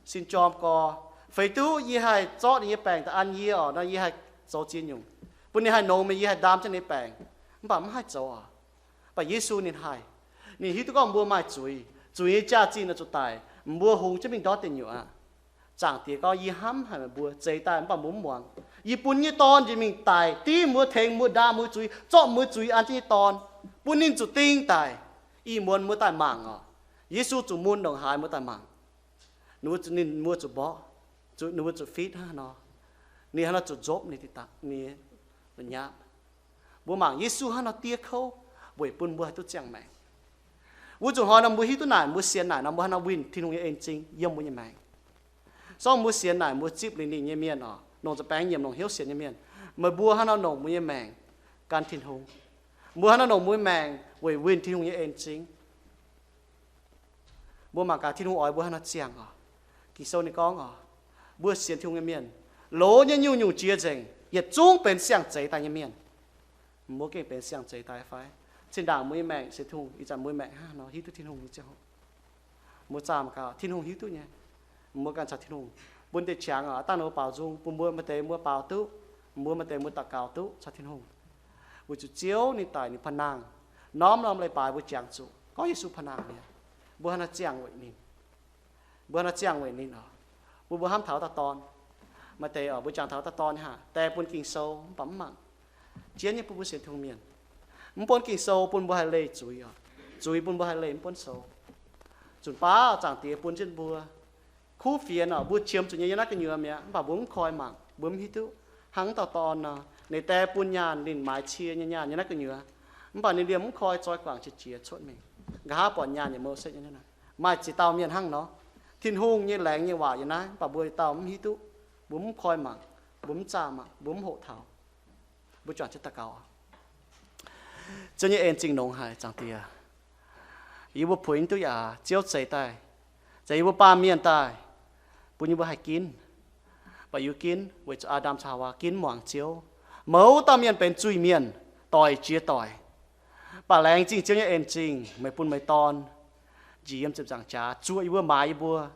sin jorm gorx. Feix duqv yie haih zorqv ninh nyei baengc daaih an yie oc, nor yie haih zoux ziex nyungc bun ninh haih nongx, meih yie haih ndaam jienv ninh nyei baengc. Mv baac mv haih zoux oc. Mv baac Yesu ninh haih. Ninh hiuv duqv gorngv mbuo maaih zuiz, zuiz nyei jaax-zinh oix zuqc daic, mbuo hungx jienv mingh ndortv deic nyuoqc aqv. Zaangc Diex gorngv, yie hnamv haic meih mbuo, zeix daaih mv baac mbuo mv muangx. Yie bun nyei dorn njiec mingh daic, div mbuo, tengx mbuo, ndaam mbuo zuiz, zorqv mbuo zuiz an jienv nyei dorn, bun ninh zuqc ding daic, ih muonz mbuo daaih mangc oc. Yesu zuqc mun ndongc haaix mbuo daaih mangc. Ninh mbuo zuqc, ninh mbuo zuqc mborqv, zuqc, ninh mbuo zuqc fitv hnangv nor. Ninh hnangv nor zuqc nzopv ninh, ninh nyaqv. Mbuo mangc Yesu hnangv nor diev kouv weic bun mbuo haih duqv ziangh maengc. Wuov nzunc hnoi nor mbuo hiuv duqv naaic, mbuo sienx naaic nor mbuo hnangv nor winh Tin-Hungh nyei en zingh yiem mbuo nyei maengc. Sorng mbuo sienx naaic mbuo zipv liuz ninh nyei mienh oc, longc nza'baengx nyiemc, longc hnyouv sienx nyei mienh, meih mbuo hnangv nor longc mbuo nyei maengc gan Tin-Hungh. Mbuo hnangv nor longc mbuo nyei maengc weic winh Tin-Hungh nyei en zingh. Mbuo mangc gaax Tin-Hungh oix mbuo hnangv nor ziangh oc. Ging-Sou ninh gorngv oc, mbuo sienx Tin-Hungh nyei mienh, loz nyei nyungc-nyungc jiex nzengc, yietc zungv benx siang-zeix daaih nyei mienh. Mbuo gengh benx siang-zeix daaih fai? Zinh ndaangc mbuo nyei maengc sienx Tin-Hungh, ih zanc mbuo maengc hnangv nor hiuv duqv Tin-Hungh nyei ziangh hoc, mbuo zaah mangc gaax, Tin-Hungh hiuv duqv nyei. Mbuo ganh caux Tin-Hungh bun deix qangx oc, dangh ninh mbuo baaux nzung bun mbuo, maaih deix mbuo baaux duqv, mbuo maaih deix mbuo daux gaux duqv caux Tin-Hungh. Weic zuqc Ziouv ninh daic ninh paan-nangh, norm-norm leiz-baaix mbuo jangx zuqc gorngv Yesu paan-nangh mi'aqv. Mbuo hnangv nor ziangh weic ninh. Mbuo hnangv nor ziangh weic ninh oc, bun mbuo hnamv taux dauh dorn. Maaih deix oc, mbuo jangx taux dauh dorn nyei haic, die bun Ging-Sou mv baac mv mangc. Jienv nyei bun mbuo sienx Tin-Hungh mienh, mv buonv Ging-Sou bun mbuo haih leih zuiz oc. Zuiz bun mbuo haih leih mv buonv sou. Zunc baav Zaangc Diex bun jienv mbuo kuv fienx oc, mbuo qiemx zuqc nyei yiem naaiv gu'nyuoz mi'aqv, mv baac mbuo mv koi mangc, mbuo mv hiuv duqv. Hnangv dauh dorn nor, ninh die bun nyaanh, ninh maaiz cie nyei nyaanh yiem naaiv gu'nyuoz, mv baac ninh liemh mv koi, zoi guangc qiex jiez cuotv mingh. Nqa'haav buatc nyaanh yietc mouh setv nyei. Maaih ziex dauh mienh hnangv nor. Tin-Hungh nyei laengz nyei waac yiem naaiv, mv baac mbuo dauh mv hiuv duqv, mbuo mv koi mangc, mbuo mv zaah mangc, mbuo mv hoqc taux. Mbuo juangc jienv daux gaux. Ziouv nyei en zingh nongx haic, Zaangc Diex. Yie mbuo puix duqv yaac Ziouv zeix daaih, zeix yie mbuo baamh mienh daaih, bun yie mbuo haih ginv. Mv baac yie mbuo ginv weic zuqc Aa^ndam caux Haawaa ginv muangx Ziouv. Mouz dauh mienh benx zuiz-mienh doic jiex doic. Mv baac laengz zingh Ziouv nyei en zingh, meih bun meih dorn njiec yiem ziepc nzaangc jaax zuoqc yie mbuo, maaiz yie mbuo.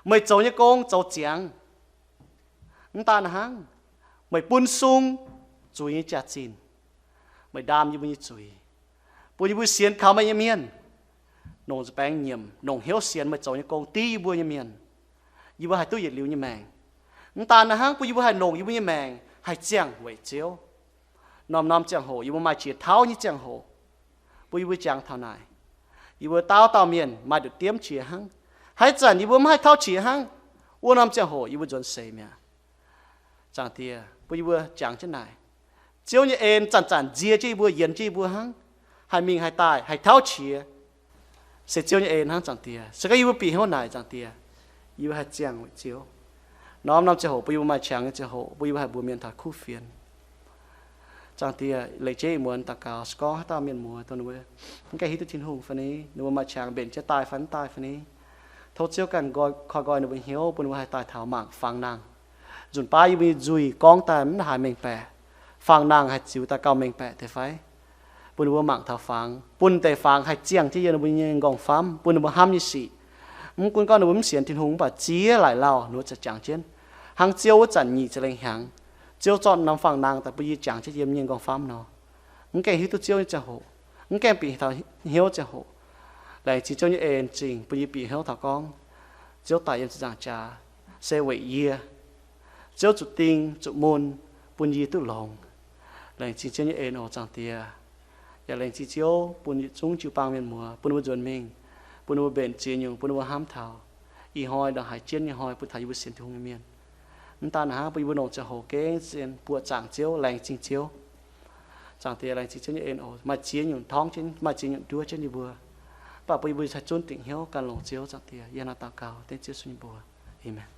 Meih zoux nyei gong zoux ziangx. Mv daan hnangv, meih bun sung zuiz nyei jaax-zinh. Meih ndaam yie mbuo nyei zuiz, bun yie mbuo sienx kaux meih nyei mienh, nongc nza'baengx nyiemc, nongc hnyouv sienx meih zoux nyei gong div yie mbuo nyei mienh. Yie mbuo haih duqv yietc liuz nyei maengc. Mv daan hnangv, bun yie mbuo haih longc yie mbuo nyei maengc haih ziangh weic Ziouv. Norm-norm ziangh hoc yie mbuo maaih jiex tauv nyei ziangh hoc, bun yie mbuo jangx taux naaic. Yie mbuo dauh dauh mienh maaih nduqc diemv qiex hnangv. Haaix zanc yie mbuo mv haih tauv qiex hnangv, wuov norm ziangh hoc yie mbuo nzuonx seix mi'aqv. Zaangc Diex, bun yie mbuo jangx jienv naaic. Ziouv nyei en zanc-zanc nzie jienv yie mbuo, yienx jienv yie mbuo hnangv. Haih mingh haih daaih, haih tauv qiex, se Ziouv nyei en hnangv, Zaangc Diex. Se gorngv yie mbuo bieqc hnyouv naaic, Zaangc Diex, yie mbuo haih ziangh weic Ziouv. Norm norm ziangh hoc bun yie mbuo maaih qangx nyei ziangh hoc, bun yie mbuo haih mbuox mienh taux kuv fienx. Zaangc Diex, lengc jeiv muonz daux gaux se gorngv haaix dauh mienh muoz dongh ninh mbuo mv gaengh hiuv duqv Tin-Hungh fai ni, ninh mbuo maaih qangx mbenc jienv daaih fai mv daaih fai ni, tov Ziouv ganh nqoi, koi nqoi ninh mbuo hnyouv, bun ninh mbuo haih daaih taux mangc fangx nangh. Nzunc baav yie mbuo nyei nzuih gorngv daaih mv haiz mengh baeqc, fangx nangh haih ziux daaih gauh mengh baeqc deix fai? Bun ninh mbuo mangc taux fangx, bun deix fangx haih ziangh jienv yiem ninh mbuo nyei nqorngv-famv, bun ninh mbuo hnamv nyei sic. Mv gunv gorngv ninh mbuo mv sienx Tin-Hungh, mv baac ziex laaic lauh ninh mbuo ziouc jangx jienv, hnangv Ziouv wuov zanc nyic ziepc lengh hnyangx, Ziouv zorqv norm fangx nangh daaih bun yie jangx jienv yiem nyei nqorngv-famv nor. Mv gaengh hiuv duqv Ziouv nyei ziangh hoc, mv gaengh bieqc taux hnyouv ziangh hoc, laengz zingh Ziouv nyei en zingh bun yie bieqc hnyouv taux gorngv Ziouv daic yiem ziepc nzaangc jaax se weic yie. Ziouv zuqc ding zuqc mun bun yie duqv longx. Laengz zingh Ziouv nyei en oc, Zaangc Diex. Yaac laengz zingh Ziouv bun yietc zungv jiu-baang mienh muoz, bun ninh mbuo nzuonx mingh, bun ninh mbuo mbenc ziex nyungc, bun ninh mbuo hnamv taux ih hnoi ndongc haaix jienv nyei hnoi bun taux yie mbuo sienx Tin-Hungh nyei mienh. Mv daan hnangv, bun yie mbuo longc ziangh hoc gengh zien buoqc zaangc Ziouv, laengz zingh Ziouv. Zaangc Diex, laengz zingh Ziouv nyei en oc, maaih ziex nyungc torngv jienv, maaih ziex nyungc nduov jienv yie mbuo, mv baac bun yie mbuo haih zunv dingc hnyouv ganh longc Ziouv. Zaangc Diex, yie hnangv naaiv daux gaux dengv Ziouv Yesu nyei mbuox. Aamen.